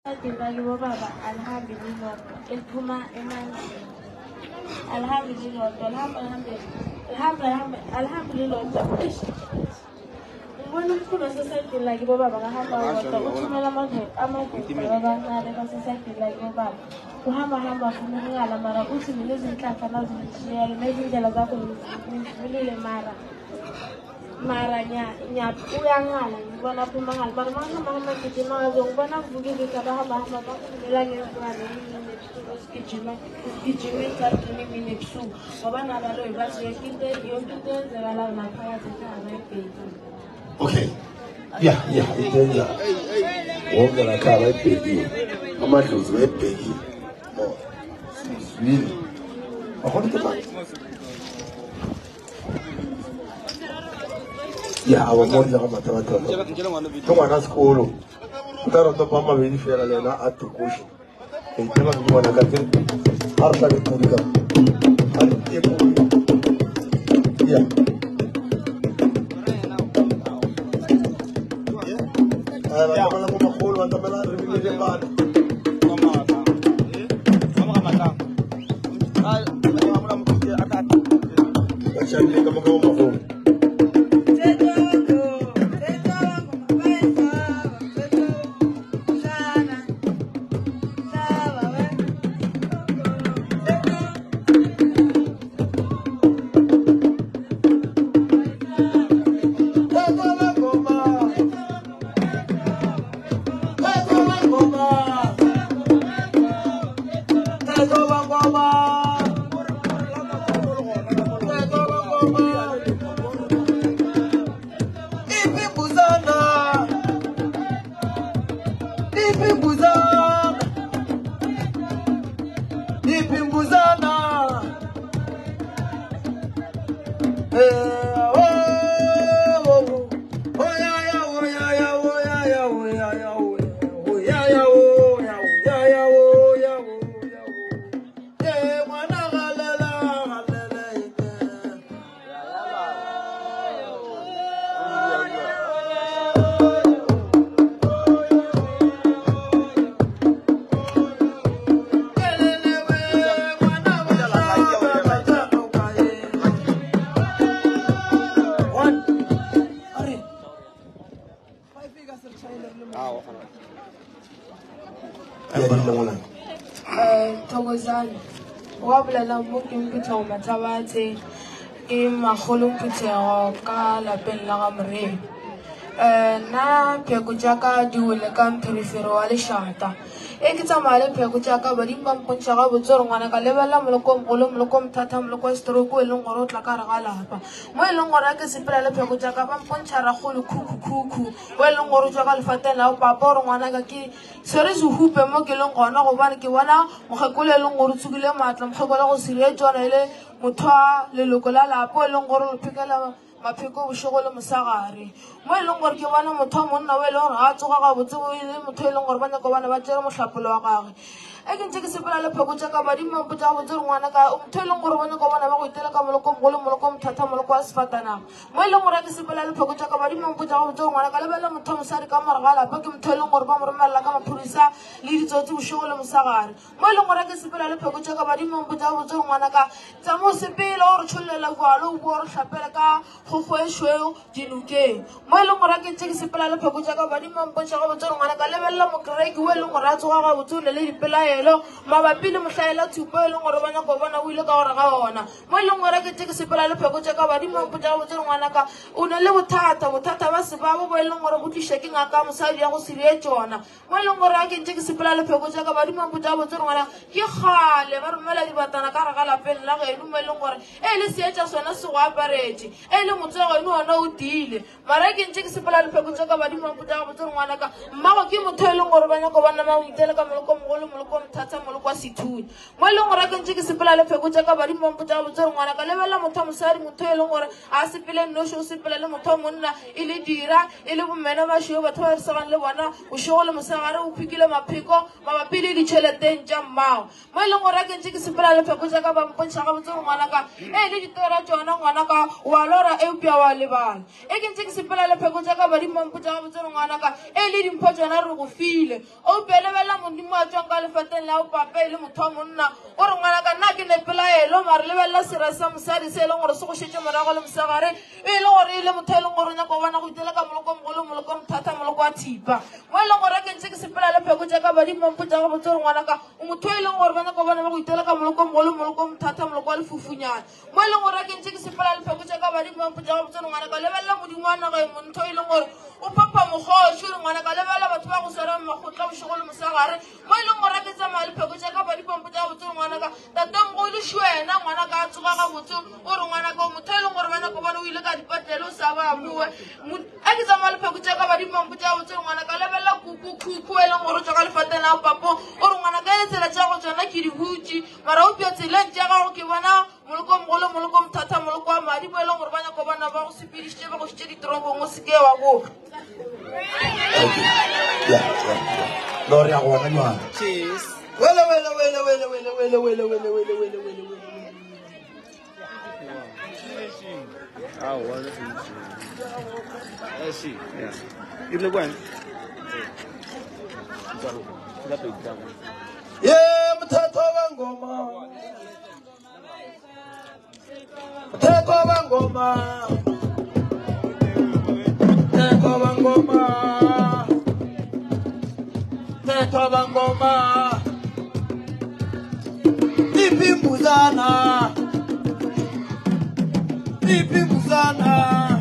Saidini bobaba alihambi lilodwa eliphuma emanzini alihambi lilodwa lihamba lihambe lihamba lihambe alihambi lilodwa Eish. ngibona umkhulu wasesayidini lakibo baba ngahamba wodwa uthumela amadoda babancane basesayidini lakibo baba uhamba hamba afuna ukungala mara uthi mina izinhlanhla nazingishiyele nezindlela zakho ngizivulile mara mara nya uyangala ngibona phuma ngala mara makahamba hamba gijima ngazo ngibona kuvukile abahamba hamba bakhulumela ngezilwane imini ebusuku sigijima sigijima egadini imini ebusuku ngoba nabaloyi bathi yonke into yonke into eyenzekalayo naphakathi ekhaya bayibhekile okay ya ya into enjalo wonke lakhaya bayibhekile amadlozi bayibhekile sizwile wakhona into ya wa mo dira mata batho ke ngwana sekolo o tla re topa mabedi fela le ena a tokoše ke itela go ngwana ka tse ga re tlabe podi ka ga re tie podi ya ba tsamela mo magolo ba tsamela re bile le bana ba tšhabile ka moka mo magolo Thokozani wa bolelang mo ke Mphuthego Mathabathe ke makgolo Mphuthego ka lapeng la ga Moremi. Um nna pheko tša ka di wele ka mpherefere wa lešata. E ke tsamaya le pheko tša ka badimo ba mpontšha gabotse gore ngwana ka lebelela moloko o mogolo moloko o mothata moloko wa stroke o e leng gore o tla ka gare ga lapa. Mo e leng gore a ke sepela le pheko tša ka ba mpontšha rakgolo khukhu khukhu o e leng gore o tšwa ka lefateng la papa gore ngwana ka ke swere sehupe mo ke leng gona gobane ke bona mokgekolo e leng gore o tsogile maatla mokgekolo go sirietšwana e le motho wa leloko la lapa o e leng gore o phekela mapheko bošego le mosegare mo e leng gore ke bona motho wa monna o e leng gore ga a tsoga gabotse o e le motho e leng gore ba nyako bana ba tšere mohlapolo wa gagwe e ke ntse ke sepela le pheko tša ka badimo ba mpotša gabotse gore ngwana ka motho e leng gore ba nyako bona ba go itela ka moloko mogolo moloko mothata moloko wa sefatanaga mo e leng gore ke sepela le pheko tša ka badimo ba mpotša gabotse gore ngwana ka lebelela motho wa mosadi ka morago ga lapa ke motho e leng gore ba mo romelela ka maphodisa le ditsotsi bošego le mosegare mo e leng gore ke sepela le pheko tša ka badimo ba mpotša gabotse gore ngwana ka tsama o sepela o re tšhollela jalo o boa o re hlapela ka kgogo e šweu dinokeng mo e leng gore ke ntse ke sepela le pheko tša ka badimo ba mpontšha gabotse gore ngwana ka lebelela mokereki o e leng gore a tsoga gabotse o ne le dipelaelo mabapi le mohlaela thupo e leng gore ba nyako bona o ile ka gore ga ona Mo e leng gore ke tše ke sepela le pheko tša ka badimo ba mpotša gabotse gore ngwanaka o na le bothata, bothata ba sebabo bo e leng gore bo tliša ke ngaka ya mosadi ya go se bee tšona. Mo e leng gore ga ke ntše ke sepela le pheko tša ka badimo ba mpotša gabotse gore ngwanaka ke kgale ba romela dibatana ka gare ga lapeng la geno mo e leng gore e le seetša sona se go aparetše, e le motse wa geno wona o tiile. Mara ke ntše ke sepela le pheko tša ka badimo ba mpotša gabotse gore ngwanaka mmago ke motho e leng gore ba nyako ba nama o itele ka moloko mogolo moloko. mothatha moloko wa sethunya. Mo e leng gore ke ntše ke sepela le pheko tša ka badimo ba mpotša gabotse gore ngwana ka lebelela motho wa mosadi motho e leng gore a sepele nnoši o sepela le motho wa monna e le dira e le bommene bašweu batho ba re segang le bona bošego le mosegare o phikile mapheko mabapi le ditšheleteng tša mmago. Mo e leng gore ke ntše ke sepela le pheko tša ka ba mpontšha gabotse gore ngwana ka e le ditora tšona ngwana ka wa lora eupša wa lebala. E ke ntše ke sepela le pheko tša ka badimo ba mpotša gabotse gore ngwana ka e le dimpho tšona re go file. Eupša lebelela Modimo a tšwang ka lefateng la papa e le motho wa monna. O re, Ngwanaka, nna ke ne pelaelo, mare lebelela sera sa mosadi se e leng gore se go šetše morago le mosegare, e le gore e le motho e leng gore o nyaka go bona go itela ka moloko mogolo, moloko mothata, moloko wa thipa. Mo e leng gore ke ntše ke sepela le pheko tša ka, badimo ba mpotša gabotse gore ngwanaka, o motho e leng gore ba nyaka go bona ba go itela ka moloko mogolo, moloko mothata, moloko wa lefufunyana. Mo e leng gore ke ntše ke sepela le pheko tša ka badimo ba mpotša gabotse gore ngwanaka lebelela Modimo wa naga e montho e leng gore o phapha mokgoši gore ngwanaka lebelela batho ba go swara makgotla bošego le mosegare. Mo e leng gore ke tsamaya le pheko tša ka badimo ba mpotša gabotse gore ngwanaka tatemogolo še wena ngwanaka a tsoga gabotse o re ngwanaka o motho e leng gore ba nyaka bona o ile ka dipatlele o sa ba boe. A ke tsamaya le pheko tša ka badimo ba mpotša gabotse gore ngwanaka lebelela kuku khukhu e leng gore o tšwa ka lefateng la papo o re ngwanaka e tsela tša go tsona ke di hutše mara o pja tseleng tša gago ke bona moloko mogolo moloko mothata moloko wa madi bo e leng gore ba nyako bona ba go sepedišitše ba go šitše ditoronkong o seke wa boga. No re ya gona jwale. Wele wele wele wele wele wele wele wele wele wele wele wele. Ye mthetho wengoma. Mthetho wengoma. Mthetho wengoma. Mthetho wengoma. Iphi imbuzana? Iphi imbuzana?